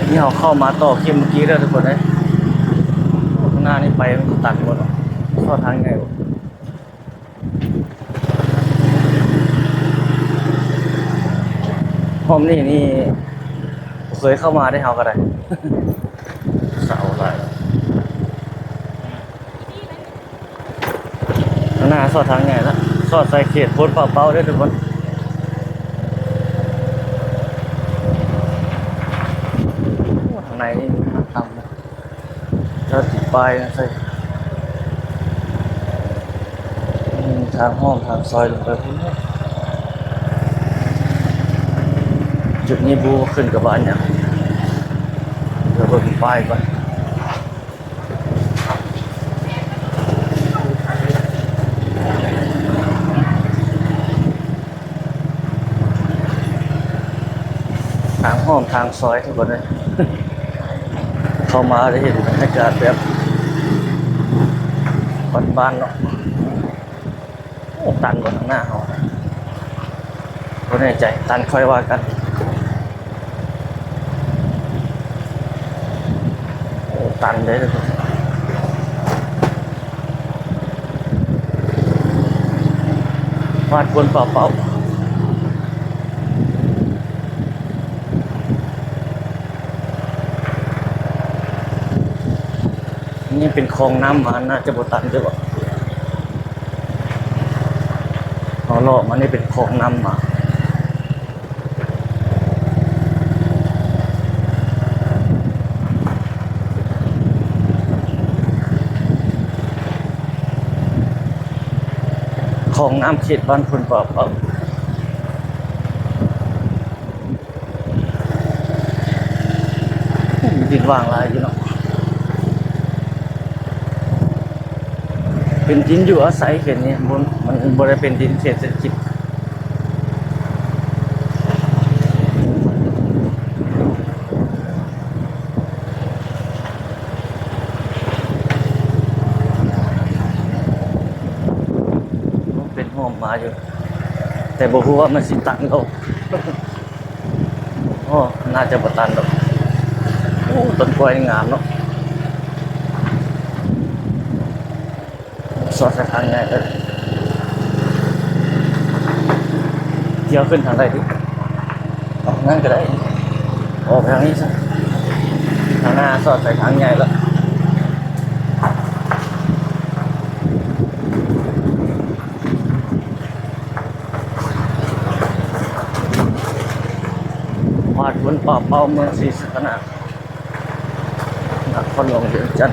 ນີ້ເຮົາເຂົ້າມາຕໍ່ຄລິບເມື່ອກີ້ເດີທຸກຄົນເອີຍ. ໂອ້ ຂ້າງໜ້ານີ້ໄປມັນຕັນໝົດ ຊອດທາງໃຫຍ່. ຮ່ອມນີ້ນີ້ບໍ່ເຄີຍເຂົ້າມາເດ້ ເຮົາກໍໄດ້ ເຊົາຫຼາຍ. ຂ້າງໜ້າຊອດທາງໃຫຍ່ລະ ຊອດໃສ່ເຂດໂພນປ່າເປົ້າເດີທຸກຄົນ. ໂອ້ ທາງໃນນີ້ມັນຕ່ຳນະ ເຈົ້າຕິດປ້າຍໃສ່ ອືມ ທາງອ້ອມທາງຊອຍລົງໄປພຸ້ນ. ຈຸດນີ້ບໍ່ຮູ້ວ່າຂຶ້ນກັບບ້ານຫຍັງ ດຽວເບິ່ງປ້າຍກ່ອນ. ທາງອ້ອມທາງຊອຍທຸກຄົນເອີຍ ເຂົ້າມາໄດ້ເຫັນບັນຍາກາດແບບບ້ານໆເນາະ. ໂອ້ ຕັນບໍ່ທາງໜ້າເຮົາ ບໍ່ແນ່ໃຈ ຕັນຄ່ອຍວ່າກັນ. ໂອ້ ຕັນເດ້ ຫວາດຄົນປ່າເປົ້າ. ນີ້ເປັນຄອງນ້ຳມາ ໜ້າຈະບໍ່ຕັນເດີບໍ່? ເຮົາເລາະມານີ້ເປັນຄອງນ້ຳມາ ຄອງນ້ຳເຂດບ້ານໂພນປ່າເປົ້າ. ດິນຫວ່າງຫຼາຍຢູ່ເນາະ ເປັນດິນຢູ່ອາໄສເຂດນີ້ ມັນ ມັນບໍ່ໄດ້ເປັນດິນເຂດເສດຖະກິດ. ເປັນຮ່ອມມາຢູ່ ແຕ່ບໍ່ຮູ້ວ່າມັນຊິຕັນບໍ່. ໂອ້ ໜ້າຈະບໍ່ຕັນດອກ. ໂອ້ ຕົ້ນກ້ວຍງາມເນາະ ຊອດສາທາລະນະເລີຍ. ດຽວຂຶ້ນທາງໃດດີ? ອອກທາງນັ້ນກໍໄດ້ ອອກໄປທາງນີ້ຊະ ທາງໜ້າຊອດໄປທາງໃຫຍ່ແລ້ວ. ຫວາດຄົນປ່າເປົ້າ ເມືອງສີສັດຕະນາກ ນະຄອນຫຼວງວຽງຈັນ.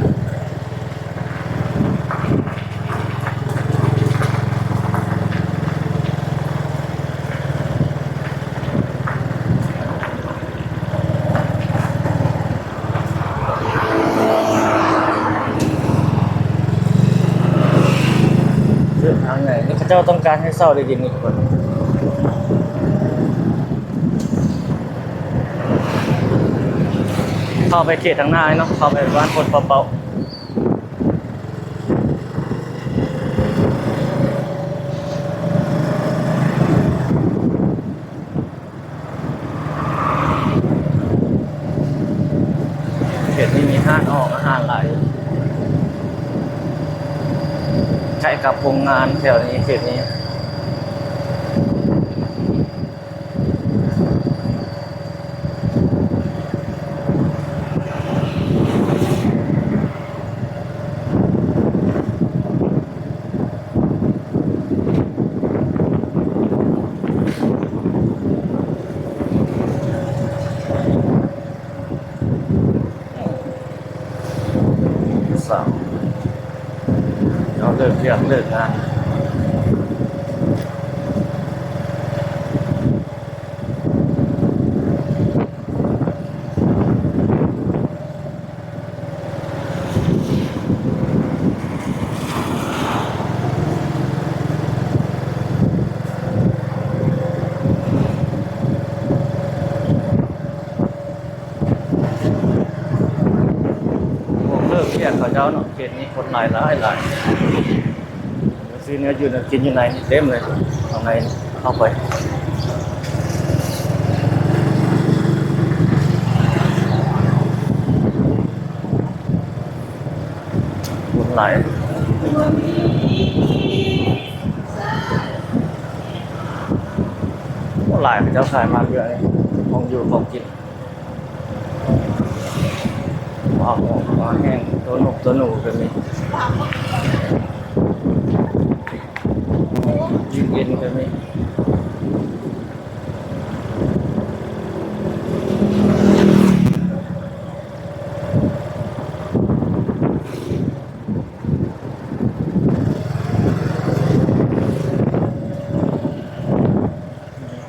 ເສັ້ນທາງໃຫຍ່ນີ້ ເຂົາເຈົ້າຕ້ອງການໃຫ້ເຊົ່າໄດ້ດິນນີ້ທຸກຄົນ. ເຂົ້າໄປເຂດທາງໜ້າເນາະ ເຂົ້າໄປບ້ານໂພນປ່າເປົ້າ. ເຂດນີ້ມີຮ້ານອອກອາຫານຫຼາຍ ໃກ້ກັບໂຮງງານແຖວນີ້ ເຂດນີ້. ສາວ ເຮົາເລີກວຽກເລີກງານ. ພວກເລີກວຽກເຂົາເຈົ້າເນາະ ເຂດນີ້ຄົນຫຼາຍໆ ຊື້ແນວຢູ່ແນວກິນຢູ່ໃນນີ້ເຕັມເລີຍ ຂ້າງໃນເຂົ້າໄປ. ຫຼາຍ ໂອ້ ຫຼາຍ ເຂົາເຈົ້າຂາຍມາກເທື່ອນີ້ ຂອງຢູ່ຂອງກິນ ວ້າວ ໝໍແຫ້ງ ໂຕນົກໂຕໜູກໍມີ ຊີ້ນເອັນກໍມີ.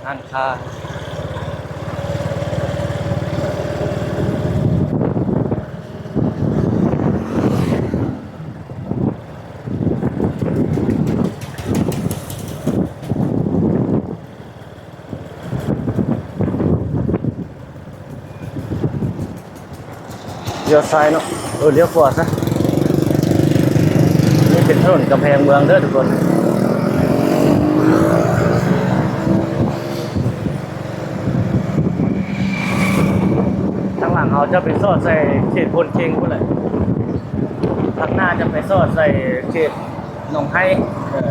ຮ້ານຄ້າ ລ້ຽວຊ້າຍເນາະ ເອີ ລ້ຽວຂວາຊະ. ນີ້ເປັນຖະໜົນກຳແພງເມືອງເດີທຸກຄົນ. ທາງຫຼັງເຮົາຈະໄປສອດໃສ່ເຂດໂພນເຄັງພຸ້ນແຫຼະ ທາງໜ້າຈະໄປສອດໃສ່ເຂດໜອງໄຮ ເອີ.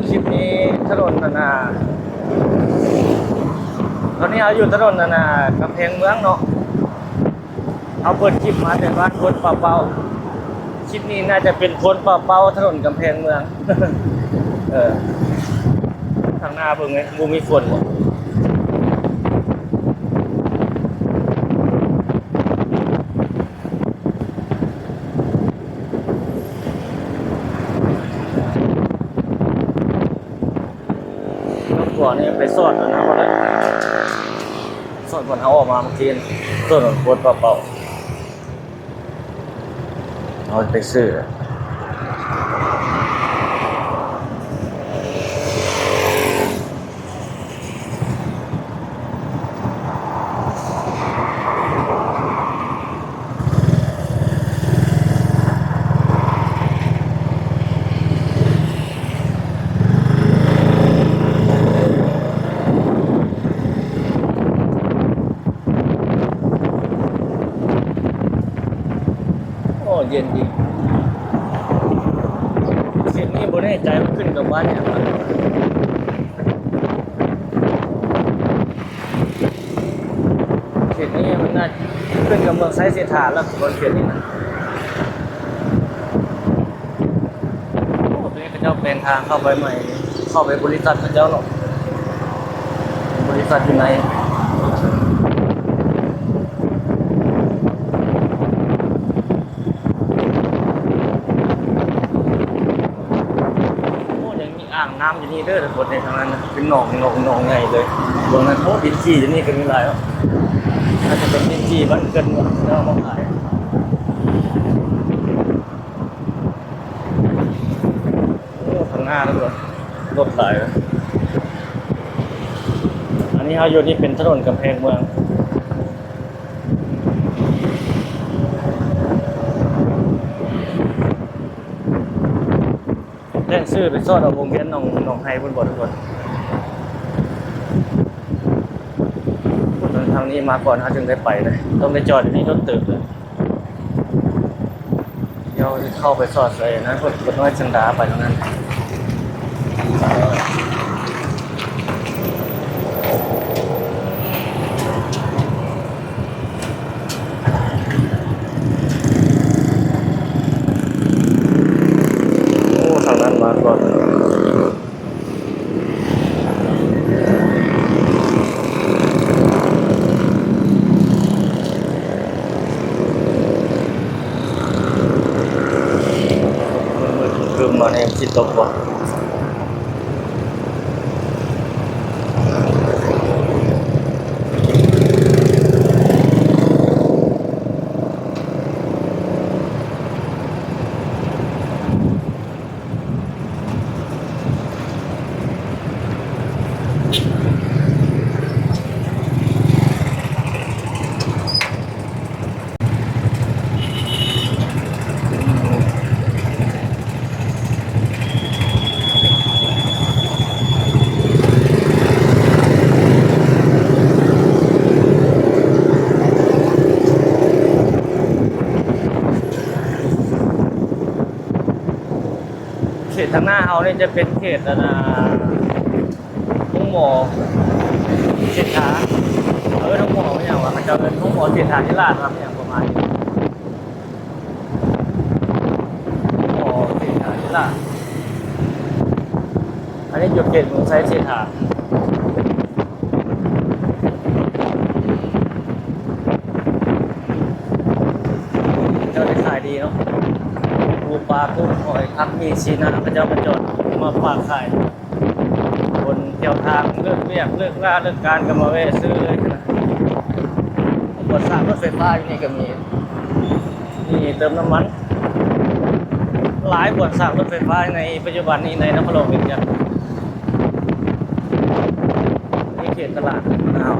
ຄລິບນີ້ຖະໜົນອັນນ່າ ຕອນນີ້ເຮົາຢູ່ຖະໜົນອັນນ່າ ກຳແພງເມືອງເນາະ. ເຮົາເປີດຄລິບມາແຕ່ບ້ານໂພນປ່າເປົ້າ ຄລິບນີ້ໜ້າຈະເປັນໂພນປ່າເປົ້າ ຖະໜົນກຳແພງເມືອງ ເອີ ທາງໜ້າເບິ່ງເລີຍ ບໍ່ມີຄົນບໍ່. ນ້ຳກວດນີ້ໄປສອດອັນນັ້ນບໍ່ໄດ້ ສອດບ່ອນເຮົາອອກມາເມື່ອກີ້ ສອດບ່ອນໂພນປ່າເປົ້າ ເຮົາໄປຊື້. ໂອ້ ເຢັນດີ ເຂດນີ້ບໍ່ແນ່ໃຈວ່າຂຶ້ນກັບບ້ານຫຍັງ. ເຂດນີ້ມັນໜ້າຈະຂຶ້ນກັບເມືອງໄຊເສດຖາແລ້ວ ເຂດນີ້ນະ. ໂອ້ ຕົວນີ້ເຂົາເຈົ້າແປງທາງເຂົ້າໄປໃໝ່ ເຂົ້າໄປບໍລິສັດເຂົາເຈົ້າເນາະ ບໍລິສັດຢູ່ໃນ. ໂອ້ ຍັງມີອ່າງນ້ຳຢູ່ນີ້ເດີທຸກຄົນ ໃນທາງນັ້ນນະ ເປັນໜອງ ໜອງ ໜອງໃຫຍ່ເລີຍ. ເບິ່ງນັ້ນ ໂອ້ ດິນຈີ່ຢູ່ນີ້ກໍມີຫຼາຍເນາະ ອາດຈະເປັນດິນຈີ່ບ້ານເກີດເມືອງເຂົາເຈົ້າເອົາມາຂາຍ. ໂອ້ ທາງໜ້າເດີ ລົດຫຼາຍເລີຍ. ອັນນີ້ເຮົາຢູ່ນີ້ເປັນຖະໜົນກຳແພງເມືອງ. ແຕ່ງຊື່ໄປສອດເອົາໂຮງຮຽນໜອງ ໜອງໄຮພຸ້ນບໍ່ທຸກຄົນ. ທາງນີ້ມາກ່ອນເຮົາຈຶ່ງໄດ້ໄປນະ ຕ້ອງໄດ້ຈອດຢູ່ນີ້ດົນເຕີບເລີຍ. ດຽວຊິເຂົ້າໄປສອດໃສ່ນັ້ນ ເພິ່ນ ເພິ່ນນ້ອຍຈັນດາໄປທາງນັ້ນ. ໂອ້ ທາງນັ້ນມາກ່ອນ. ມືດໆ ຄຶມໆ ມາແຮງ ຊິຕົກບໍ່? ໂ ທາງໜ້າເຮົານີ້ຈະເປັນເຂດ ອັນນ່າ ໂຮງໝໍເສດຖາ ເອີ້ນໂຮງໝໍຫຍັງວະ ເຂົາເຈົ້າເອີ້ນໂຮງໝໍເສດຖາທິລາດຫວາ ຫຍັງປະມານນີ້ ໂຮງໝໍເສດຖາທິລາດ. ອັນນີ້ຢູ່ເຂດເມືອງໄຊເສດຖາ ເຈົ້າໄດ້ຂາຍດີເນາະ ປູປາ ກຸ້ງ ຫອຍ ຜັກ ມີດ ຊີ້ນາ ເຂົາເຈົ້າມາຈອດມາຝາກຂາຍ. ຄົນແຖວທາງເລີກວຽກເລີກລາເລີກການກໍມາແວະຊື້ເລີຍນະ. ບ່ອນສາກລົດໄຟຟ້າຢູ່ນີ້ກໍມີ ມີເຕີມນ້ຳມັນ ຫຼາຍບ່ອນສາກລົດໄຟຟ້າໃນປັດຈຸບັນນີ້ໃນນະຄອນຫຼວງວຽງຈັນ. ນີ້ເຂດຕະຫຼາດນາວ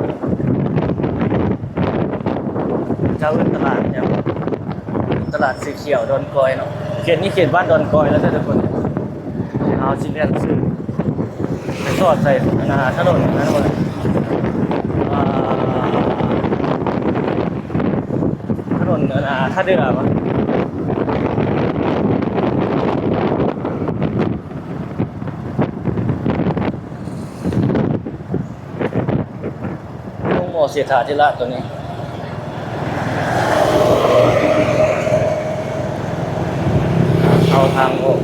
ເຈົ້າເອີ້ນຕະຫຼາດຫຍັງ ຕະຫຼາດສີຂຽວດອນກອຍເນາະ. ເຂດນີ້ເຂດບ້ານດອນກອຍແລ້ວເດີທຸກຄົນ. ເຮົາຊິແລ່ນຊື່ໄປສອດໃສ່ ອັນນ່າ ຖະໜົນ ອັນນັ້ນບໍ່ ອ່າ ຖະໜົນ ອັນນ່າ ທ່າເຮືອບໍ່. ໂຮງໝໍເສດຖາທິລາດໂຕນີ້ ເຂົ້າທາງອອກ.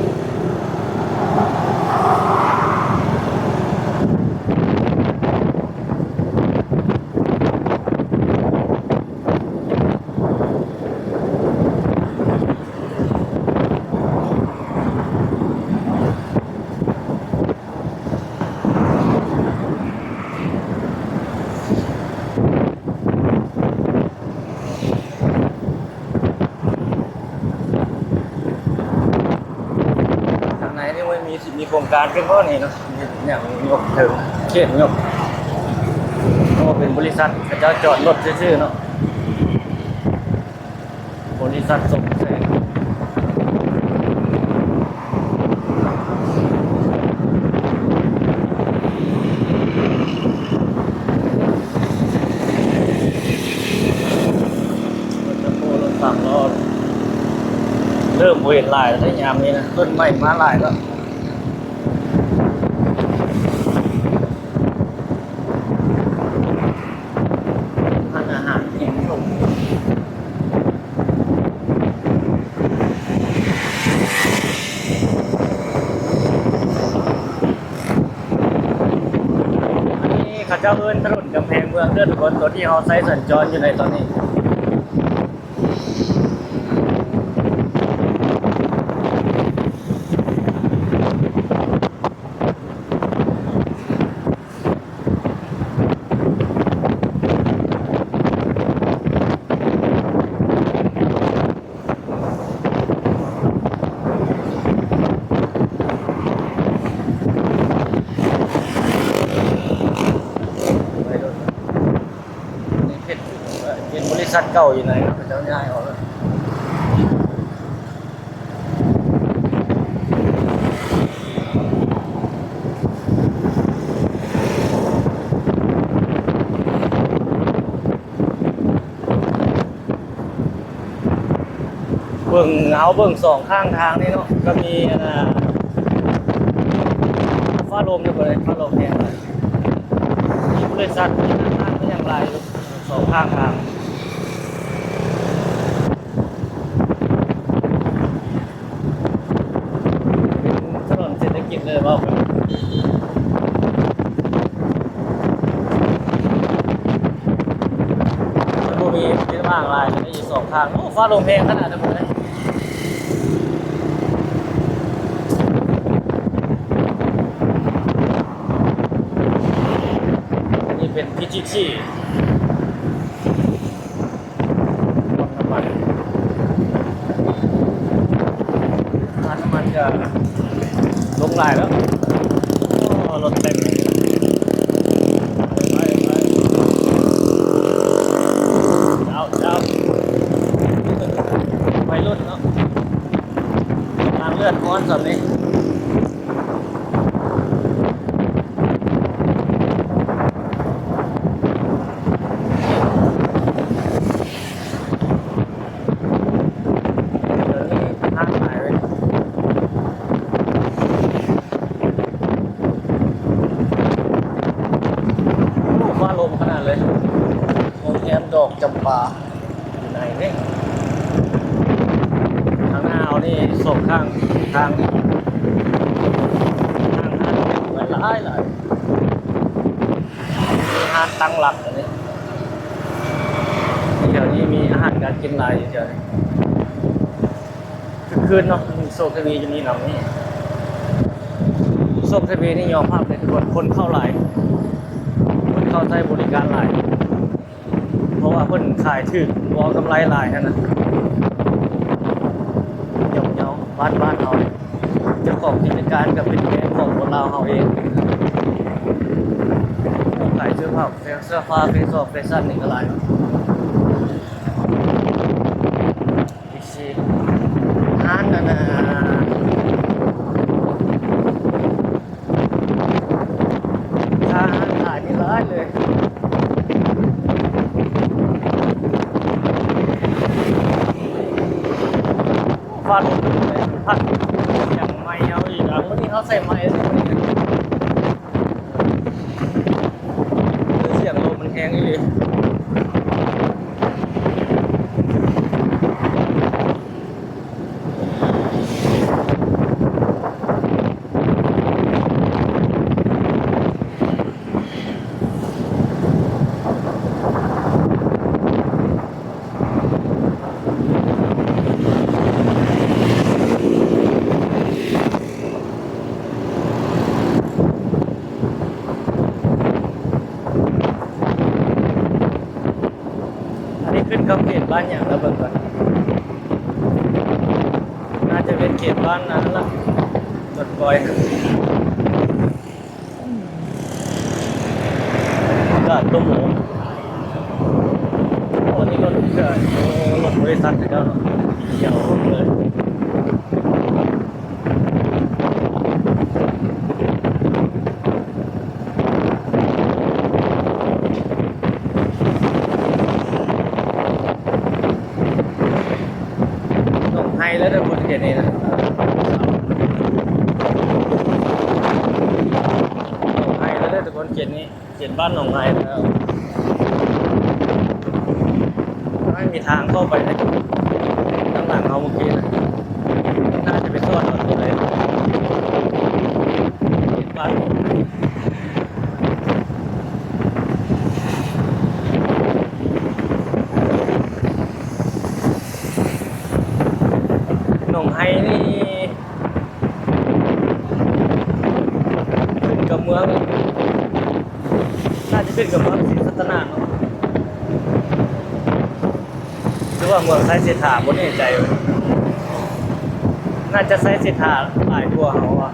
ທາງໃນນີ້ມັນມີ ມີໂຄງການເປັນບໍ່ນີ້ເນາະ ມີຫຍັງຍົກເຖິງເຂດຍົກ ເພາະວ່າເປັນບໍລິສັດ ເຂົາເຈົ້າຈອດລົດຊື່ໆເນາະ. ບໍລິສັດສົມແສງ ລົດແບັກໂຮ ລົດສາມລໍ້ ເລີ່ມບໍ່ເຫັນຫຼາຍແລ້ວເດ້ຍາມນີ້ນະ ຕົ້ນໄມ້ມາຫຼາຍແລ້ວ. ຮ້ານອາຫານແຮງຊົມ ອັນນີ້ເຂົາເຈົ້າເອີ້ນຖະໜົນກຳແພງເມືອງເດີທຸກຄົນ ຕົວທີ່ເຮົາໃຊ້ສັນຈອນຢູ່ໃນຕອນນີ້. ເປັນບໍລິສັດເກົ່າຢູ່ໃນເນາະ ເຂົາເຈົ້າຍ້າຍອອກແລ້ວ. ເບິ່ງ ເຮົາເບິ່ງສອງຂ້າງທາງນີ້ເນາະ ກໍມີ ອັນນ່າ ຟ້າລົມຢູ່ ເບິ່ງຟ້າລົມແຮງ ມີບໍລິສັດ ມີຮ້ານ ມີຫຍັງຫຼາຍຢູ່ ສອງຂ້າງທາງ ເປັນຖະໜົນເສດຖະກິດເລີຍເວົ້າໄປ ມັນບໍ່ມີ ມີທາງຫຼາຍ ມີສອງຂ້າງ. ໂອ້ ຟ້າລົມແຮງຂະໜາດນັ້ນເລີຍ. ອັນນີ້ເປັນ ພີທີທີ ປ້ຳນ້ຳມັນ ນ້ຳມັນກະລົງຫຼາຍແລ້ວ. ໂອ້ ລົດເຕັມເລີຍ ໄປ ໄປ ໄປ ເຈົ້າ ເຈົ້າ ໄວລຸ້ນເນາະ ທາງເລືອດຮ້ອນສ່ຳນີ້. ດຽວນີ້ຮ້ານຂາຍເວີຍ ເປັນ ໂຮງແຮມດອກຈຳປາຢູ່ໃນນີ້. ທາງໜ້າເຮົານີ້ສອງຂ້າງທາງ ຮ້ານອາຫານຫຼາຍໆ ມີຮ້ານຕັ້ງຫຼັກອັນນີ້. ແຖວນີ້ມີອາຫານການກິນຫຼາຍຢູ່ແຖວນີ້. ຄຶກຄື້ນເນາະ ໂຊກທະວີຢູ່ນີ້ນຳນີ້. ໂຊກທະວີນີ້ຍອມຮັບເລີຍທຸກຄົນ ຄົນເຂົ້າຫຼາຍ ຄົນເຂົ້າໃຊ້ບໍລິການຫຼາຍ ເພາະວ່າເພິ່ນຂາຍຖືກ ບໍ່ເອົາກຳໄລຫຼາຍຫັ້ນນະ. ເຫງົາໆ ບ້ານໆ ເຮົາ ເຈົ້າຂອງກິດຈະການກໍເປັນແມ່ຂອງຄົນລາວເຮົາເອງ. ຂາຍເສື້ອຜ້າ ເສື້ອຜ້າ ແຟຊັນ ແຟຊັນນີ້ກໍຫຼາຍ. ອີກສີ່ ຮ້ານອັນນ່າ ຮ້ານຂາຍນີ້ຫຼາຍເລີຍ. ຟ້າລົງ ພັດ ຫຍັງໃໝ່ເອົາອີກອະ. ມື້ນີ້ເຮົາໃສ່ໄມອັນນີ້ ສຽງລົມມັນແຮງອີ່ຫຼີ. ອັນນີ້ຂຶ້ນກັບເຂດບ້ານຫຍັງລະເບິ່ງກ່ອນ. ໜ້າຈະເປັນເຂດບ້ານນັ້ນລະ ບ້ານກອຍ. ກາດຕົວໝູ. ໂອ້ ນີ້ລົດເຄືອນ ໂອ້ ລົດບໍລິສັດຄືເກົ່າເນາະ ຂຽວເລີຍ. ໜອງໄຮແລ້ວເດີຄົນເຂດນີ້ນະ ໜອງໄຮແລ້ວເດີທຸກຄົນເຂດນີ້. ເຂດບ້ານໜອງໄຮແລ້ວ ມັນມີທາງເຂົ້າໄປໃນທາງຫຼັງເຮົາເມື່ອກີ້ນະ ໜ້າຈະໄປສອດເອົາໂຕໃດ ເຂດບ້ານໜອງໄຮ. ໜອງໄຮນີ້ ຂຶ້ນກັບເມືອງ ໜ້າຈະຂຶ້ນກັບເມືອງສີສັດຕະນາກເນາະ ຫຼືວ່າເມືອງໄຊເສດຖາ ບໍ່ແນ່ໃຈ. ໜ້າຈະໄຊເສດຖາຫຼາຍກວ່າເຮົາວ່າ.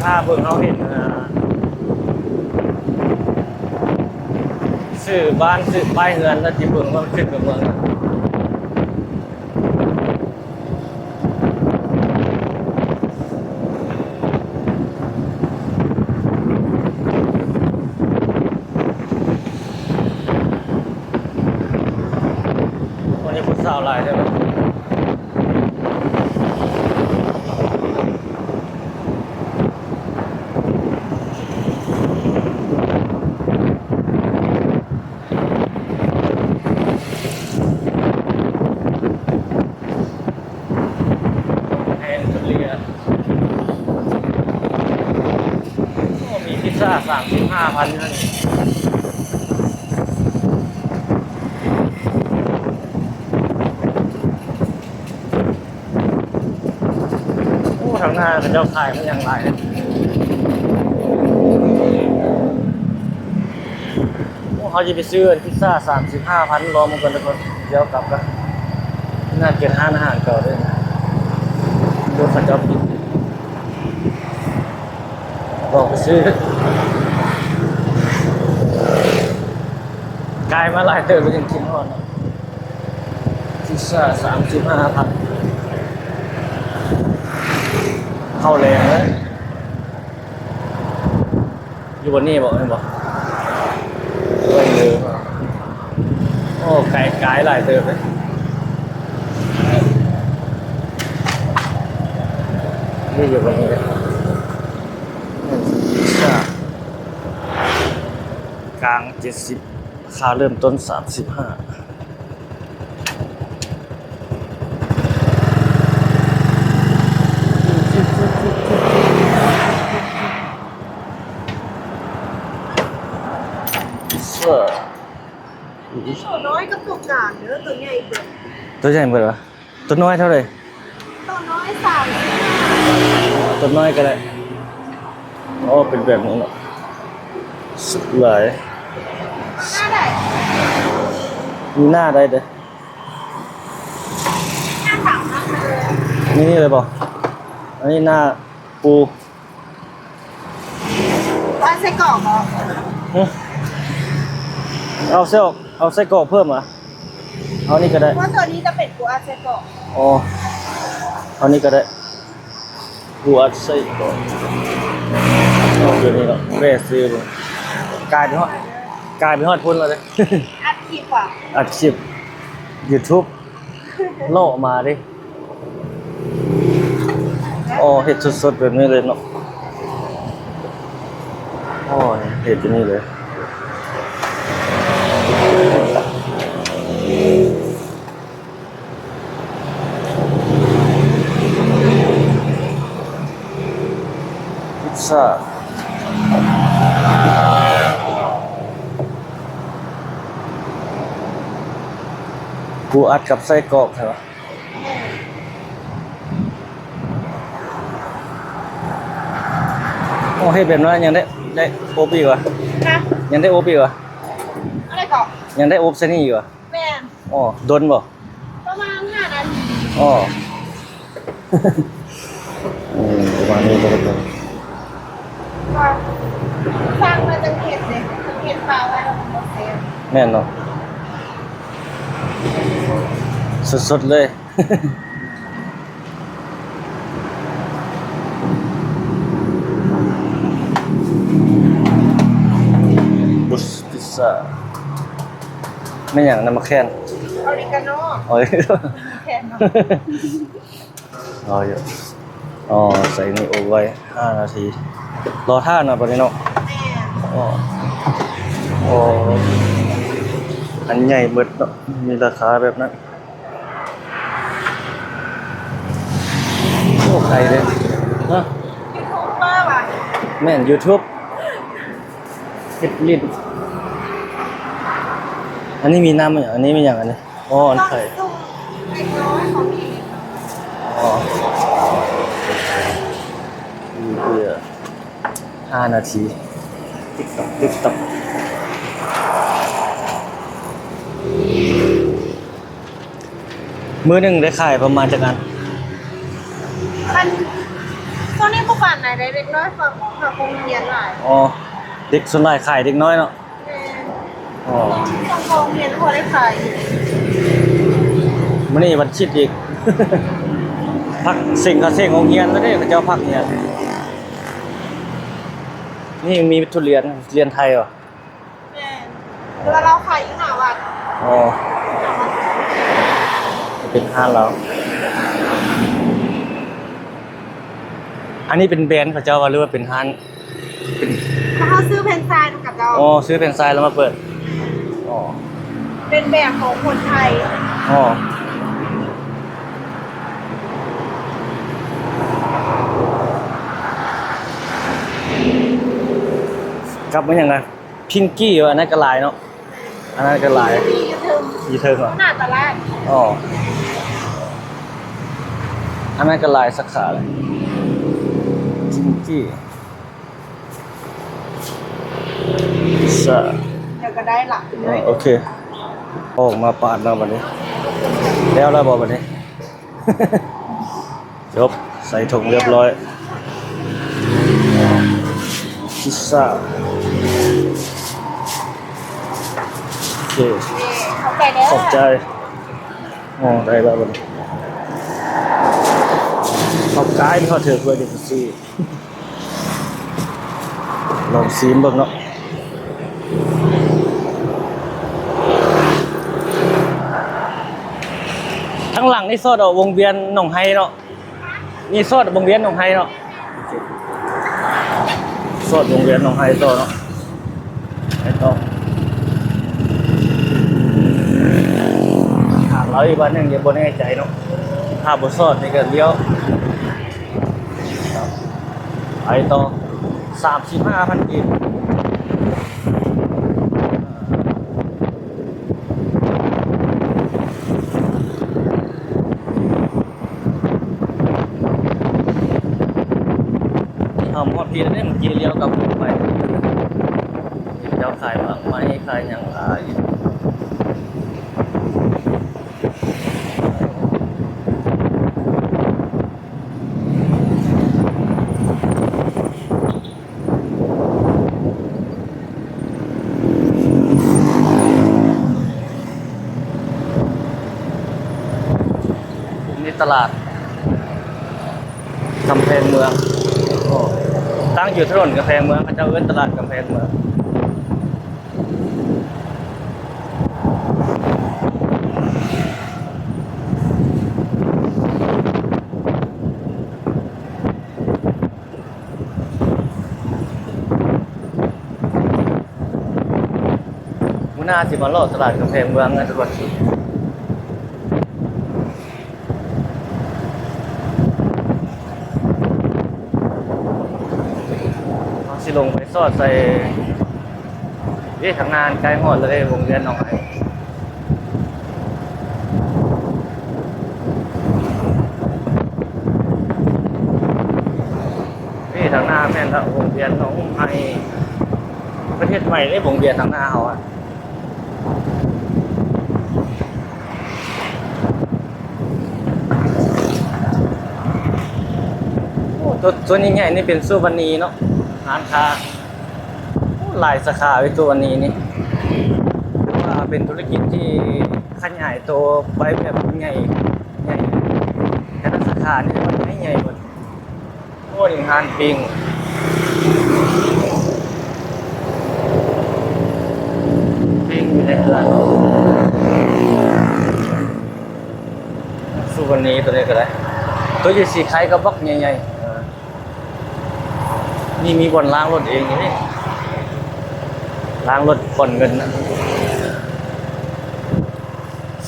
ຖ້າເບິ່ງເຮົາເຫັນ ອ່າ ຊື່ບ້ານ ຊື່ປ້າຍເຮືອນ ແລ້ວຊິເບິ່ງວ່າມັນຂຶ້ນກັບເມືອງ. ໂອ້ ນີ້ຜູ້ສາວຫຼາຍແທ້ເນາະ. ແພງສຸດເລີຍ. ໂອ້ ມີພິຊຊ່າສາມສິບຫ້າພັນຫັ້ນ. ໂອ້ ທາງໜ້າເຂົາເຈົ້າຂາຍມັນຫຍັງຫຼາຍ. ໂອ້ ເຮົາຈະໄປຊື້ພິຊຊ່າສາມສິບຫ້າພັນ ລອງເບິ່ງກ່ອນທຸກຄົນ ດຽວກັບກັນ. ໜ້າເປັນຮ້ານອາຫານເກົ່າເດ້ ລົດເຂົາເຈົ້າປິດ. ບອກໄປຊື້ ກາຍມາຫຼາຍເຕີບແລ້ວ ຍັງກິນຮອດເນາະ. ພິຊຊ່າສາມສິບຫ້າພັນ ເຂົ້າແລງເລີຍ. ຢູ່ບ່ອນນີ້ບໍ ແມ່ນບໍ? ເບິ່ງເດີ. ໂອ້ ກາຍ ກາຍຫຼາຍເຕີບເລີຍ. ນີ້ຢູ່ບ່ອນນີ້ເດ້. ໜຶ່ງ ກາງເຈັດສິບ ລາຄາເລີ່ມຕົ້ນສາມສິບຫ້າ. ໂຕນ້ອຍກັບໂຕກາງເດີ ໂຕໃຫຍ່ເບິດ. ໂຕໃຫຍ່ເບິດຫວາ? ຕົວນ້ອຍເທົ່າໃດ? ຕົວນ້ອຍສາມສິບຫ້າ. ຕົວນ້ອຍກໍໄດ້. ອໍ ເປັນແບບນີ້ເນາະ. ສຸດຫຼາຍ. ໜ້າໃດ? ມີໜ້າໃດເດີ້? ໜ້າຂາວມາກເລີຍ. ນີ້ເລີຍບໍ່? ອັນນີ້ໜ້າປູ. ເອົາໄສ້ກອກບໍ່? ຫຶ? ເອົາໄສ້ອອກ ເອົາໄສ້ກອກເພີ່ມຫວາ? ເອົານີ້ກໍໄດ້. ເພາະຕົວນີ້ຈະເປັນປູອັດໄສ້ກອກ. ອໍ ເອົານີ້ກໍໄດ້ ປູອັດໄສ້ກອກ. ເອົາຕົວນີ້ເນາະ ແວ່ຊື້ເບິ່ງ. ກາຍໄປຮອດ ກາຍໄປຮອດພຸ້ນແລ້ວເດ້. ອັດຄລິບຫວາ? ອັດຄລິບ YouTube ເລາະມາເດ້. ອໍ ເຮັດສົດໆແບບນີ້ເລີຍເນາະ. ອໍ ເຮັດຢູ່ນີ້ເລີຍ. ພິຊຊາ ປູອັດກັບໄສ້ກອກໃຊ່ປະ? ໂອ້ ເຮັດແບບນັ້ນຍັງໄດ້ ໄດ້ອົບອີກຫວາ? ຮະ? ຍັງໄດ້ອົບອີກຫວາ? ອັນໃດເກາະ? ຍັງໄດ້ອົບໃສ່ນີ້ອີກຫວາ? ແມ່ນ. ອໍ ດົນບໍ່? ປະມານຫ້ານາທີ. ອໍ ອືມ ປະມານນີ້ກໍໄດ້. ວ່າສັ່ງມາຈັ່ງເຮັດເດ້ ເຮັດຟ້າວໄວ້ແລ້ວມັນບໍ່ແຊບ. ແມ່ນເນາະ ສົດໆເລີຍ. ບຸສ ພິຊຊາ ແມ່ນຫຍັງນະ? ໝາກແຄນ ອອຣິກາໂນ. ໂອ້ຍ ແຄນເນາະ. ອໍ ໃສ່ນີ້ອົບໄວ້ຫ້ານາທີ ລໍຖ້າເນາະ ບັດນີ້ເນາະ. ແມ່ນ. ອໍ ອໍ ອັນໃຫຍ່ເບິດເນາະ ມີລາຄາແບບນັ້ນ. ໂອ້ ໄກເດ້. ຮະ? ຢູທູບເບີຫວາ? ແມ່ນ ຢູທູບ ເຮັດຫຼິ້ນ. ອັນນີ້ມີນ້ຳ ອັນນີ້ແມ່ນຫຍັງອັນນີ້? ອໍ ອັນໄຂ່. ອໍ ອືມ ເພື່ອ ຫ້ານາທີ ຕິກຕັອກ ຕິກຕັອກ. ມື້ໜຶ່ງໄດ້ຂາຍປະມານຈັກອັນ? ມັນ ຊ່ວງນີ້ບໍ່ປານໃດເດ້ ເດັກນ້ອຍເຂົ້າ ເຂົ້າໂຮງຮຽນຫຼາຍ. ອໍ ເດັກ ສ່ວນຫຼາຍຂາຍເດັກນ້ອຍເນາະ. ແມ່ນ. ອໍ ຕ້ອງ ຕ້ອງໂຮງຮຽນພໍໄດ້ຂາຍ. ມື້ນີ້ວັນທິດອີກ ພັກເສັງ ເຂົາເສັງໂຮງຮຽນແລ້ວເດ້ ເຂົາເຈົ້າພັກຮຽນ. ນີ້ມີທຸລຽນ ທຸລຽນໄທຫວາ? ແມ່ນ ແຕ່ວ່າລາວຂາຍຢູ່ໜ້າວັດ. ອໍ ເປັນຮ້ານລາວ. ອັນນີ້ເປັນແບຣນເຂົາເຈົ້າຫວາ ຫຼືວ່າເປັນຮ້ານ? ເປັນ ເຮົາຊື້ແຟຣນໄຊນຳເຂົາເຈົ້າ. ອໍ ຊື້ແຟຣນໄຊແລ້ວມາເປີດ. ອໍ ເປັນແບບຂອງຄົນໄທ. ອໍ ກັບມາຫຍັງນະ? ພິງກີ້ ອັນນັ້ນກໍຫຼາຍເນາະ. ອັນນັ້ນກໍຫຼາຍ ຢູ່ເທິງ ຢູ່ເທິງເຫາະ ໜ້າຕະຫຼາດ. ອໍ ອັນນັ້ນກໍຫຼາຍສາຂາເລີຍ ພິງກີ້ ສາ ດຽວກໍໄດ້ລະ. ອໍ ໂອເຄ ອອກມາປາດແລ້ວບັດນີ້ ແລ້ວແລ້ວບໍ່ບັດນີ້? ຈົບ ໃສ່ຖົງຮຽບຮ້ອຍ ພິຊຊາ. ໂອເຄ ຂອບໃຈເດີ ຂອບໃຈ. ອໍ ໄດ້ແລ້ວບັດນີ້ ເຮົາກາຍໄປຮອດເຖິງເລີຍ ເດີ ຊິລອງຊີມເບິ່ງເນາະ. ທາງຫຼັງນີ້ສອດອອກວົງວຽນໜອງໄຮເນາະ. ນີ້ສອດວົງວຽນໜອງໄຮເນາະ ສອດວົງວຽນໜອງໄຮຕໍ່ເນາະ ໄປຕໍ່. ເອົາອີກບາດໜຶ່ງ ຍັງບໍ່ແນ່ໃຈເນາະ. ຖ້າບໍ່ຊອດນີ້ກໍລ້ຽວ ໄປຕໍ່ ສາມສິບຫ້າພັນກີບ. ເຮົາຮອດພີ້ແລ້ວເດ້ ເມື່ອກີ້ລ້ຽວກັບໄປ. ເຂົາເຈົ້າຂາຍໝາກໄມ້ ຂາຍຫຍັງຫຼາຍ. ນີ້ຕະຫຼາດກຳແພງເມືອງ. ໂອ້ ຕັ້ງຢູ່ຖະໜົນກຳແພງເມືອງ, ເຂົາເຈົ້າເອີ້ນຕະຫຼາດກຳແພງເມືອງ. ມື້ໜ້າຊິມາເລາະຕະຫຼາດກຳແພງເມືອງນະທຸກຄົນ. ເຮົາຊິລົງໄປຊອດໃສ່ ເອີ ທາງໜ້າໃກ້ຮອດແລ້ວເດ້ ວົງວຽນໜອງໄຮ. ເອີ ທາງໜ້າແມ່ນລະ ວົງວຽນໜອງໄຮ. ເພິ່ນເຮັດໃໝ່ເດ້ ວົງວຽນທາງໜ້າເຮົາອະ. ໂອ້ ໂຕ ໂຕໃຫຍ່ໆນີ້ເປັນສຸວັນນີເນາະ ຮ້ານຄ້າ. ໂອ້ ຫຼາຍສາຂາເວີຍ ສຸວັນນີນີ້. ຖືວ່າເປັນທຸລະກິດທີ່ຂະຫຍາຍໂຕໄປແບບໃຫຍ່ ໃຫຍ່ ແຕ່ລະສາຂານີ້ມັນໃຫຍ່ໆໝົດ. ໂອ້ ນີ້ຮ້ານປີ້ງ ປີ້ງຢູ່ໃນເຮືອນ. ສຸວັນນີໂຕນີ້ກໍໄດ້ ໂຕຢູ່ສີໄຄກໍບັກໃຫຍ່ໆ. ເອີ ນີ້ມີບ່ອນລ້າງລົດເອງນີ້ ລ້າງລົດ ບ່ອນເງິນນະ.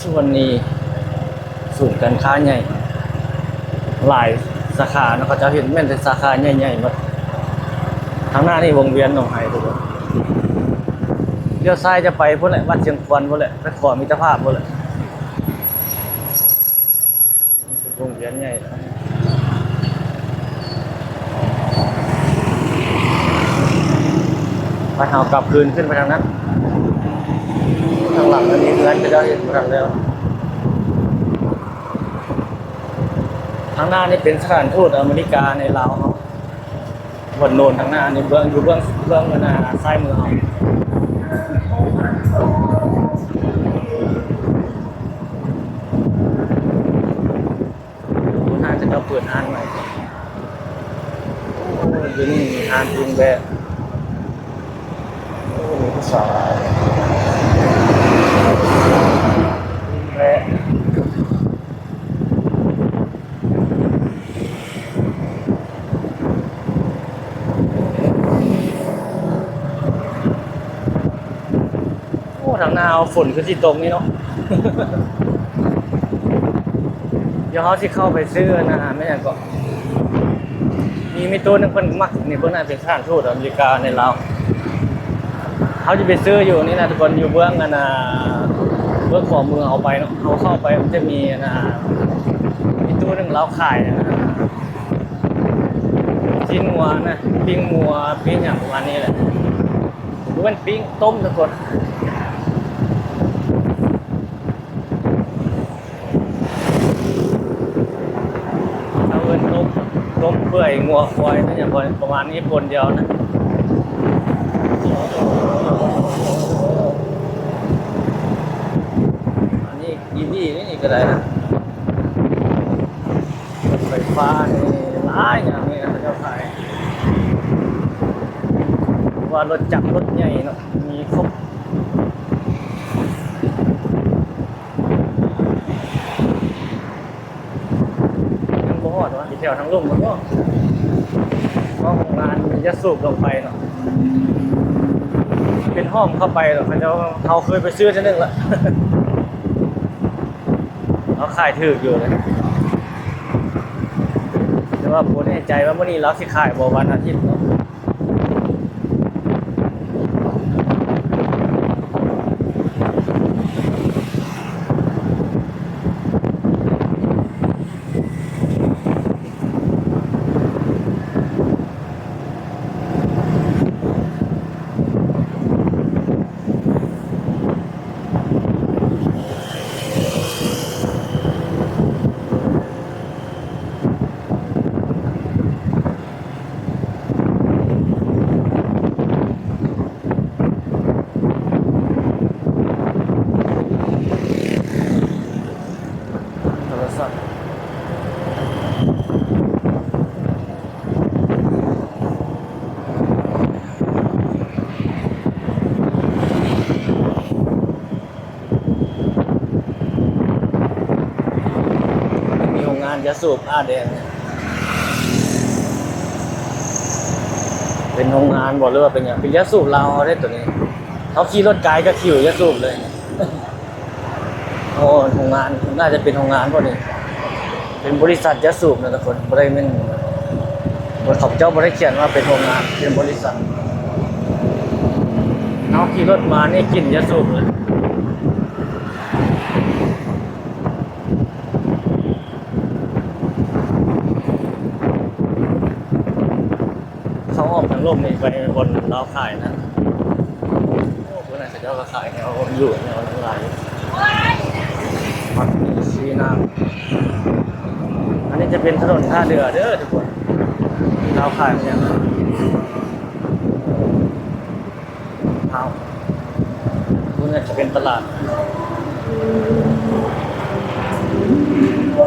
ສຸວັນນີ ສູນການຄ້າໃຫຍ່ ຫຼາຍສາຂາເນາະ ເຂົາເຈົ້າເຮັດແມ່ນແຕ່ສາຂາໃຫຍ່ໆໝົດ. ທາງໜ້ານີ້ວົງວຽນໜອງໄຮທຸກຄົນ. ລ້ຽວຊ້າຍຈະໄປພຸ້ນແຫຼະ ວັດຊຽງຄວນພຸ້ນແຫຼະ ໄປຂໍມິດຕະພາບພຸ້ນແຫຼະ. ເປັນວົງວຽນໃຫຍ່ ໄປ ເຮົາກັບຄືນຂຶ້ນໄປທາງນັ້ນ. ທາງຫຼັງມັນມີເຮືອນ ເຂົາເຈົ້າເຮັດບໍ່ທັນແລ້ວ. ທາງໜ້ານີ້ເປັນສະຖານທູດອາເມລິກາໃນລາວເຮົາ. ບ່ອນໂນ້ນທາງໜ້ານີ້ ເບື້ອງ ຢູ່ເບື້ອງ ເບື້ອງ ອັນນ່າ ຊ້າຍມືເຮົາ. ໂອ້ ທາງເຂົາເຈົ້າເປີດຮ້ານໃໝ່. ໂອ້ ຢູ່ນີ້ມີຮ້ານປີ້ງແບ້. ໂອ້ ມີຜູ້ສາວ ປີ້ງແບ້. ໂອ້ ທາງໜ້າເຮົາຝົນຄືຊິຕົກນີ້ເນາະ. ດຽວເຮົາຊິເຂົ້າໄປຊື້ອັນນັ້ນ ແມ່ນຫຍັງເກາະ ມີ ມີຕູ້ໜຶ່ງເພິ່ນມັກນີ້ ເບິ່ງໜ້າເປັນສະຖານທູດອາເມລິກາໃນລາວ. ເຮົາຈະໄປຊື້ຢູ່ນີ້ນະທຸກຄົນ ຢູ່ເບື້ອງອັນນ່າ ເບື້ອງຂວາມືເຮົາໄປເນາະ. ເຮົາເຂົ້າໄປມັນຈະມີອັນນ່າ ມີຕູ້ໜຶ່ງລາວຂາຍອັນນ່າ ຊີ້ນງົວນະ ປີ້ງງົວ ປີ້ງຫຍັງປະມານນີ້ແຫຼະ. ບໍ່ແມ່ນປີ້ງ ຕົ້ມທຸກຄົນ. ເຂົາເອີ້ນຕົ້ມ ຕົ້ມເປື່ອຍງົວຄວາຍນະ ຫຍັງປະມານນີ້ ປົນດຽວນະ. ອັນນີ້ອີວີນີ້ກໍໄດ້ນະ ລົດໄຟຟ້ານີ້ຫຼາຍຢ່າງນີ້ນະ ເຂົາເຈົ້າຂາຍ ວ່າລົດຈັກລົດໃຫຍ່ເນາະ ມີຄົບ. ຍັງບໍ່ຮອດຫວາ ຊິແຖວທາງລຸ່ມພຸ້ນບໍ? ເພາະໂຮງງານມັນຈະສູບລົງໄປເນາະ ເປັນຫ້ອງເຂົ້າໄປເນາະ. ເຂົາເຈົ້າ ເຮົາເຄີຍໄປຊື້ເທື່ອໜຶ່ງລະ. ລາວຂາຍຖືກຢູ່ເລີຍ ແຕ່ວ່າບໍ່ແນ່ໃຈວ່າມື້ນີ້ລາວຊິຂາຍບໍ່ ວັນອາທິດເນາະ. ໂທລະສັບ ມີໂຮງງານຢາສູບອາແດງ ເປັນໂຮງງານບໍ່ ຫຼືວ່າເປັນຫຍັງ? ເປັນຢາສູບລາວເຮົາເດ້ໂຕນີ້. ເຮົາຂີ່ລົດໄກກໍຫິວຢາສູບເລີຍ. ໂອ້ ໂຮງງານ ໜ້າຈະເປັນໂຮງງານບໍ່ນີ້? ເປັນບໍລິສັດຢາສູບນະທຸກຄົນ ບໍ່ໄດ້ແມ່ນ ບໍ່ ເຂົາເຈົ້າບໍ່ໄດ້ຂຽນວ່າເປັນໂຮງງານ ເປັນບໍລິສັດ. ເຮົາຂີ່ລົດມານີ້ກິ່ນຢາສູບເລີຍ. ເຂົ້າອອກທາງລຸ່ມນີ້ໄປບ່ອນລາວຂາຍນະ. ໂອ້ ເພິ່ນ ເຂົາເຈົ້າກໍຂາຍແນວຢູ່ແນວນັ້ນຫຼາຍຢູ່. ວັດມີຊີນ້ຳ ອັນນີ້ຈະເປັນຖະໜົນທ່າເຮືອເດີທຸກຄົນ ລາວຂາຍແນວນັ້ນ. ອ້າວ ໂຕນີ້ຈະເປັນຕະຫຼາດ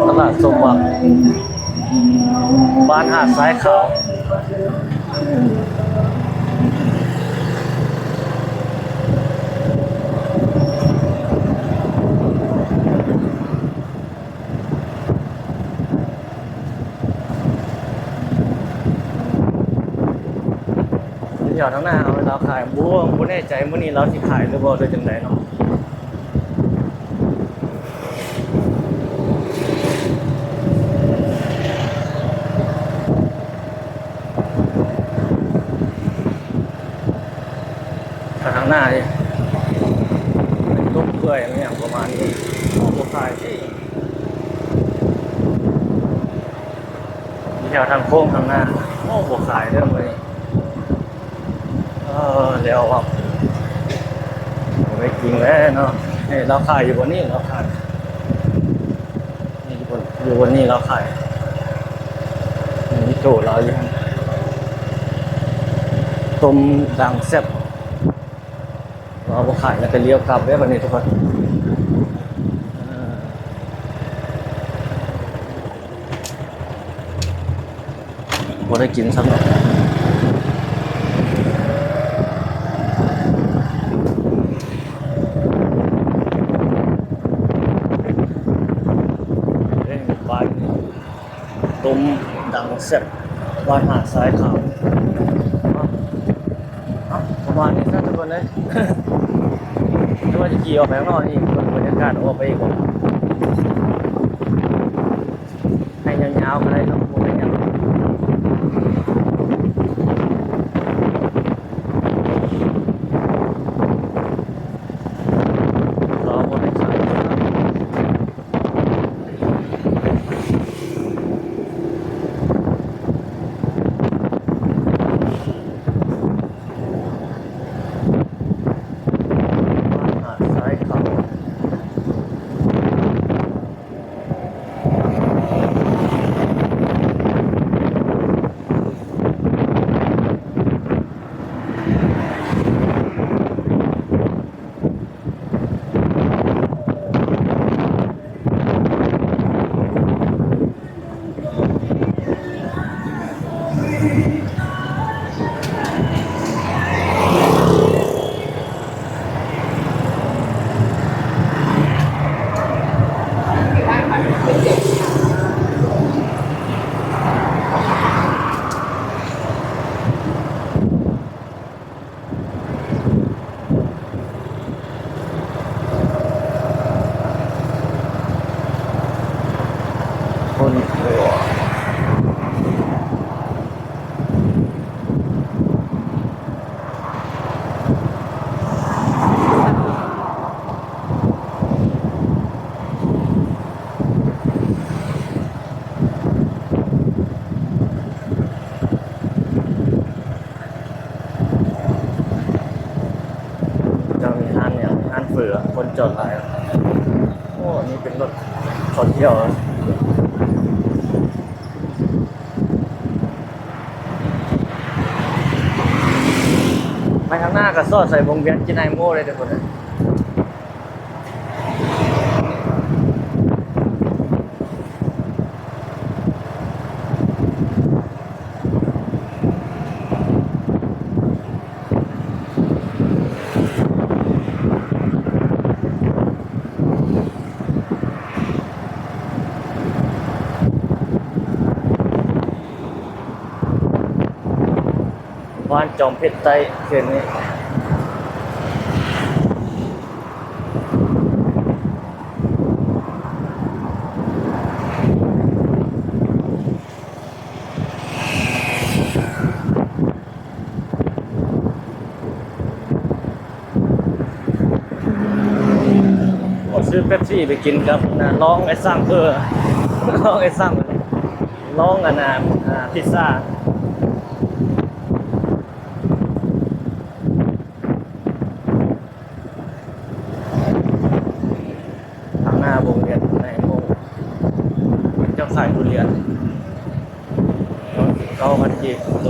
ຕະຫຼາດສົມຫວັງ ບ້ານຫາດຊາຍຂາວ. ແຖວທາງໜ້າເຮົາລາວຂາຍ ບໍ່ ບໍ່ແນ່ໃຈມື້ນີ້ລາວຊິຂາຍຫຼືບໍ່ ຫຼືຈັ່ງໃດເນາະ. ທາງໜ້ານີ້ ເປັນຕົ້ນເປື່ອຍ ແມ່ນຫຍັງປະມານນີ້ ບໍ່ຂາຍຕິ. ແຖວທາງໂຄ້ງທາງໜ້າ ໂອ້ ບໍ່ຂາຍເດີມື້ນີ້. ເອີ ແລ້ວວ່າ ບໍ່ໄດ້ກິນແລ້ວເນາະ. ເອີ ລາວຂາຍຢູ່ບ່ອນນີ້ ລາວຂາຍ ນີ້ຢູ່ບ່ອນ ຢູ່ບ່ອນນີ້ລາວຂາຍ ມີໂຕລາວຢູ່ ຕົ້ມດັງແຊບ. ລາວບໍ່ຂາຍແລ້ວກໍລ້ຽວກັບເດ້ບັດນີ້ທຸກຄົນ. ບໍ່ໄດ້ກິນຊ້ຳດອກ. ເອີ ບາຍນີ້ ຕົ້ມດັງແຊບ ບ້ານຫາດຊາຍຂາວ. ເອົ້າ ປະມານນີ້ຊະທຸກຄົນເອີຍ. ຫຼືວ່າຈະຂີ່ອອກໄປຂ້າງນອກອີກ ເບິ່ງບັນຍາກາດອອກໄປອີກ ໃຫ້ຍາວໆກໍໄດ້ເນາະ ບໍ່ເປັນຫຍັງ. ລາວບໍ່ໄດ້ຂາຍ. ເ ເບື່ອ ຄົນຈອດຫຼາຍ. ໂອ້ ອັນນີ້ເປັນລົດທ່ອງທ່ຽວ. ໄປທາງໜ້າກໍສອດໃສ່ວົງວຽນຈິນໄນໂມເລີຍທຸກຄົນເອີຍ. ບ້ານຈອມເພັດໃຕ້ ເຂດນີ້. ໂອ້ ຊື້ເປັບຊີໄປກິນກັບ ລອງໄອ້ສັງເອີ ລອງໄອ້ສັງ ລອງອັນນ່າ ອາ ພິດຊາ. ທາງໜ້າວົງວຽນໃນໂມງ ເຂົາເຈົ້າຂາຍທຸລຽນ ເກົ້າພັນກີບໂຕ.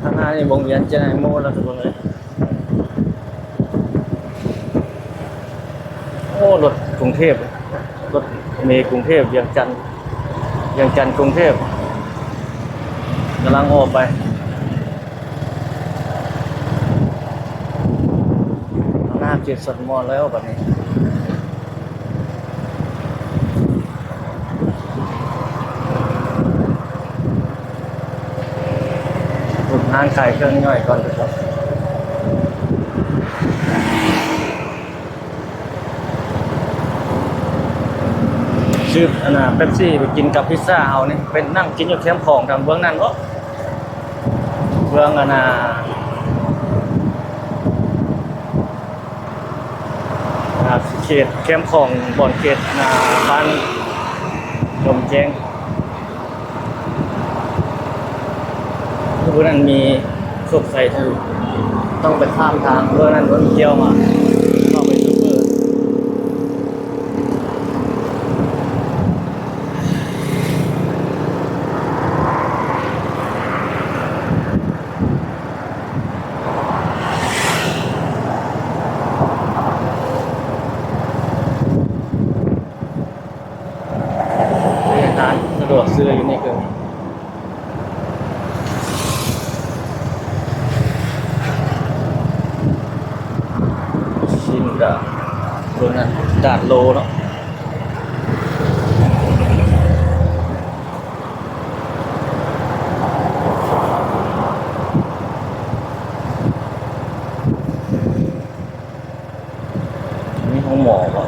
ທາງໜ້ານີ້ວົງວຽນເຈໄນໂມແລ້ວທຸກຄົນເອີຍ. ໂອ້ ລົດກຸງເທບ ລົດເມກຸງເທບ ວຽງຈັນ ວຽງຈັນກຸງເທບ ກຳລັງອອກໄປ ໜ້າເຈັດສັດມອນແລ້ວບັດນີ້. ຫາຮ້ານຂາຍເຄື່ອງຍ່ອຍກ່ອນທຸກຄົນ. ຊື້ອັນນ່າເປັບຊີໄປກິນກັບພິດຊາເຮົານີ້ ໄປນັ່ງກິນຢູ່ແຄມຂອງທາງເບື້ອງນັ້ນເນາະ ເບື້ອງອັນນ່າ ອ່າ ເຂດແຄມຂອງ ບ່ອນເຂດ ອ່າ ບ້ານດົງແຈ້ງ ຜູ້ນັ້ນມີສົກໃສ່ຖື ຕ້ອງໄປຂ້າມທາງ ເພາະນັ້ນລົດກ່ຽວມາ ເຂົ້າໄປຊຸບເປີ. ຮ້ານສະດວກຊື້ຢູ່ນີ້ຄື ຊີ້ນກະໂລນັ້ນ ດາດໂລເນາະ. ມີໂຮງໝໍບໍ່?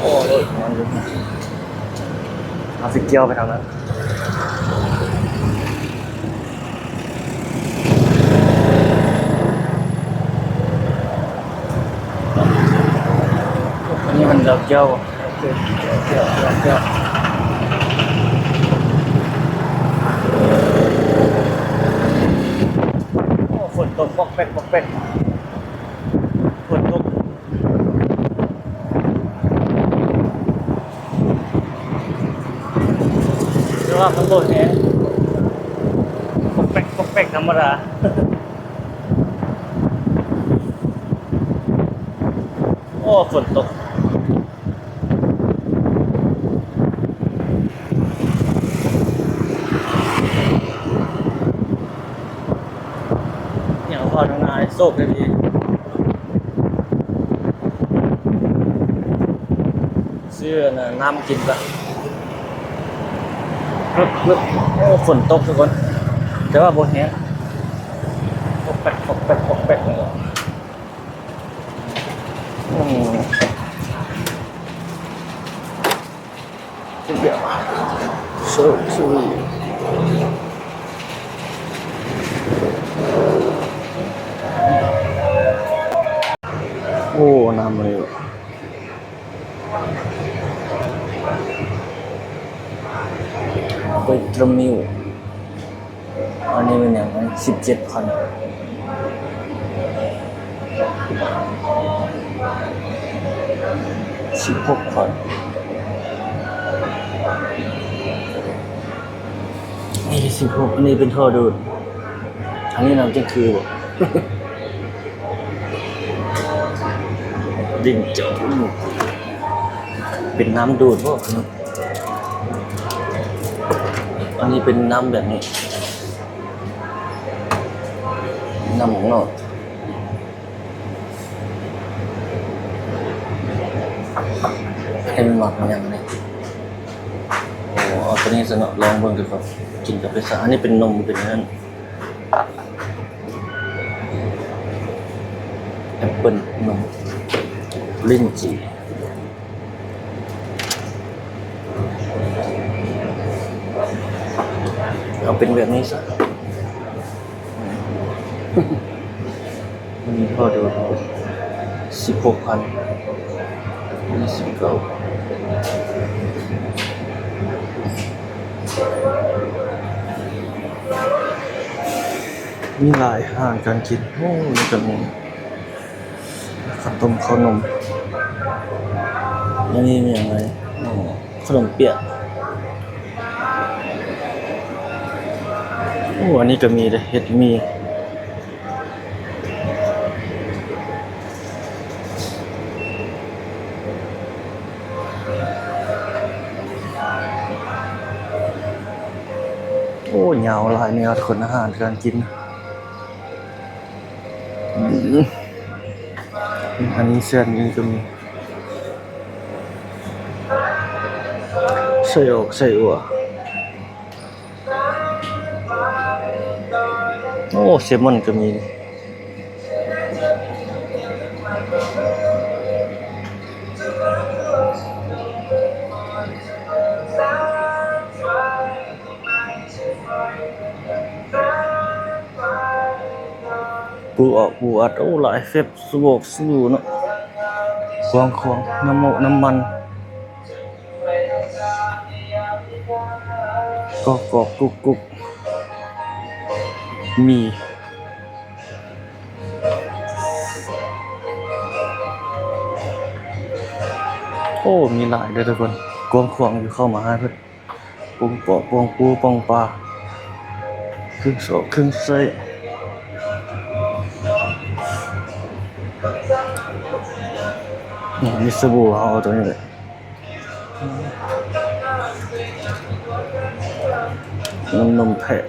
ໂອ້ ລົດນອນຢູ່ ເຮົາຊິກ່ຽວໄປທາງນັ້ນ. ອັນນີ້ມັນດອກແກ້ວ ດອກແກ້ວ ດອກແກ້ວ ດອກແກ້ວ. ໂອ້ ຝົນຕົກປອກແປກ ປອກແປກ ຝົນຕົກ. ແຕ່ວ່າມັນບໍ່ແຮງ ປອກແປກ ປອກແປກທຳມະດາ. ໂອ້ ຝົນຕົກ. ຫຍັງເວົ້າທາງໜ້າ ໂຊກດີໆ. ຊື້ອັນນັ້ນ ນ້ຳກິນກ່ອນ. ໂອ້ ຝົນຕົກທຸກຄົນ ແຕ່ວ່າບໍ່ແຮງ. ປົອກແປັກ ປົອກແປັກ ປົອກແປັກນີ້ແຫຼະ. ອືມ ເປັນແບບ ໂຊ ໂຊ ໂອ້ ນ້ຳນີ້ ໄວຕາມິວ. ອັນນີ້ແມ່ນຫຍັງ? ອັນນີ້ສິບເຈັດພັນ ສິບຫົກພັນ ນີ້ສິບຫົກ ອັນນີ້ເປັນທໍ່ດູດ. ອັນນີ້ນ້ຳຈັ່ງຄືບໍ່? ດິງຈອກ ເປັນນ້ຳດູດບໍ່? ອັນນີ້ເປັນນ້ຳແບບນີ້ ນ້ຳຂ້າງນອກ ໃຫ້ມັນໝັກຫຍັງນີ້. ໂອ້ ເອົາໂຕນີ້ຊະເນາະ ລອງເບິ່ງດູກ່ອນ ກິນກັບເປັນຊາ. ອັນນີ້ເປັນນົມ ເປັນອັນນັ້ນ ແອັບເປິນ ນົມ ລິ້ນຈີ່. ເອົາເປັນແບບນີ້ຊະ. ມັນພໍດູ ສິບຫົກພັນ ນີ້ສິບເກົ້າ. ມີຫຼາຍຮ້ານການກິນ. ໂອ້ ນີ້ກໍມີ ເຂົ້າຕົ້ມ ເຂົ້າໜົມ. ອັນນີ້ມີຫຍັງແດ່? ອໍ ຂະໜົມປຽກ. ໂອ້ ອັນນີ້ກໍມີເດ້ ເຮັດໝີ່. ໂອ້ ຍາວຫຼາຍແນວທຸກຄົນ ອາຫານການກິນ. ອັນນີ້ເຊັ່ນນີ້ກໍມີ ໄສ້ອອກ ໄສ້ອົ່ວ. ໂອ້ ເຊມອນກໍມີ. ປູອອກ ປູອັດ. ໂອ້ ຫຼາຍເຟບ ສະບອກ ສະບູເນາະ ກວາງຂວາງ. ນ້ຳໝອກ ນ້ຳມັນ ກອກໆ ກຸກໆ ມີ. ໂອ້ ມີຫຼາຍເດີ້ທຸກຄົນ ກວາງຂວາງຢູ່. ເຂົ້າມາຫາເພິ່ນ ປົງເປາະ ປົງປູ ປົງປາ ເຄື່ອງຊອກເຄື່ອງໃຊ້. ນີ້ ມີສະບູ ເຮົາເອົາໂຕນີ້ແຫຼະ. ນ້ຳນົມແພະ.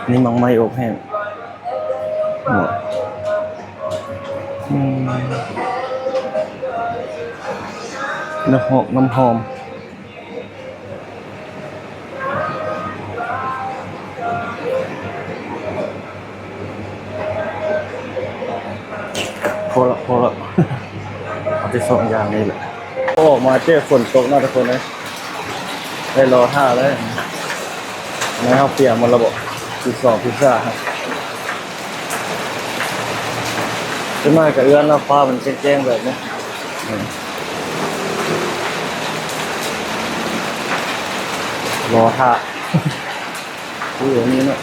ນີ້ໝາກໄມ້ອົບແຫ້ງ. ອືມ ນ້ຳຫອມ ນ້ຳຫອມ. ພໍລະ ພໍລະ ເອົາແຕ່ສອງຢ່າງນີ້ແຫຼະ. ອອກມາເຈີຝົນຕົກເນາະທຸກຄົນເອີຍ ໄດ້ລໍຖ້າເລີຍ. ອັນນັ້ນເຮົາປຽກໝົດລະບໍ? ທີສອງ ທີສາມ. ຈັກໜ້ອຍກະເອື້ອນເນາະ ຟ້າມັນແຈ້ງໆແບບນີ້. ອືມ ລໍຖ້າ ຄືອັນນີ້ເນາະ.